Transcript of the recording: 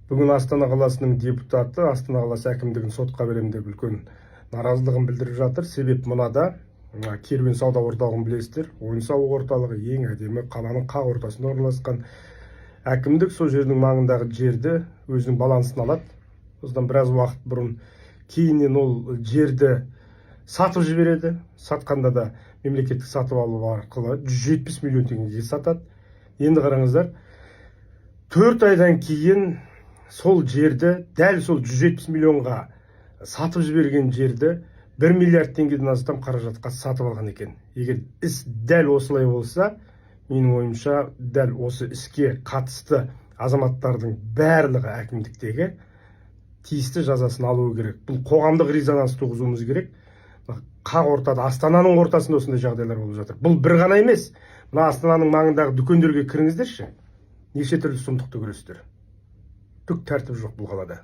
Бүгін Астана қаласының депутаты Астана қаласы әкімдігін сотқа беремін деп үлкен наразылығын білдіріп жатыр. Себеп мынада: мына Керуен сауда орталығын білесіздер, ойын сауық орталығы, ең әдемі, қаланың қақ ортасында орналасқан. Әкімдік сол жердің маңындағы жерді өзінің балансына алады. Осыдан біраз уақыт бұрын. Кейіннен ол жерді сатып жібереді. Сатқанда да мемлекеттік сатып алу арқылы 170 миллион теңгеге сатады. Енді қараңыздар, 4 айдан кейін сол жерді, дәл сол 170 миллионға сатып жіберген жерді 1 миллиард теңгеден астам қаражатқа сатып алған екен. Егер іс дәл осылай болса, менің ойымша, дәл осы іске қатысты азаматтардың барлығы әкімдіктегі тиісті жазасын алуы керек. Бұл қоғамдық резонанс туғызуымыз керек. Мына қақ ортада, Астананың ортасында осындай жағдайлар болып жатыр. Бұл бір ғана емес. Мына Астананың маңындағы дүкендерге кіріңіздерші, неше түрлі сұмдықты көресіздер. Түк тәртіп жоқ бұл қалада.